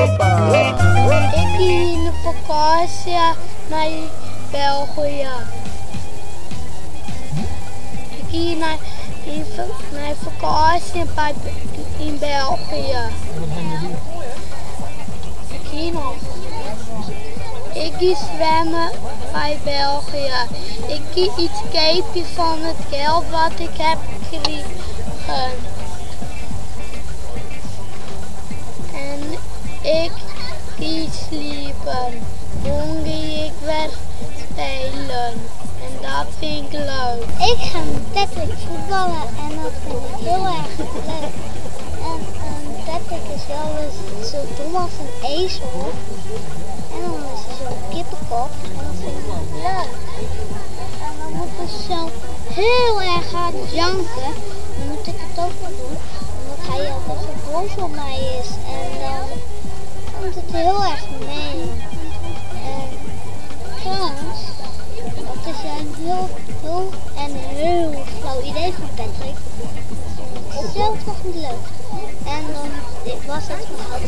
Ik gie yn de fakânsje nei België. Ik gie nei nei fakânsje by yn België. Ik hie noch. Ik gie swimme by België. Ik gie iets keapje fan it geld wat ik heb krigen. En ik gie sliepen. Moarn gie ik wer spelen. En dat fyn ik leuk. Ik ga met Patrick voetballen en dat vind ik heel erg leuk. En Patrick is wel eens zo dom als een ezel. En dan is hij zo'n kippenkop en dat vind ik leuk. En dan moet ik zo heel erg hard janken. Dan moet ik het ook wel doen, omdat hij altijd zo boos op mij is. En dan komt het heel erg mee. En trouwens, dat is een heel, heel en heel flauw idee van Patrick. Dat vond ik zelf nog niet leuk. En dan was het verhaal.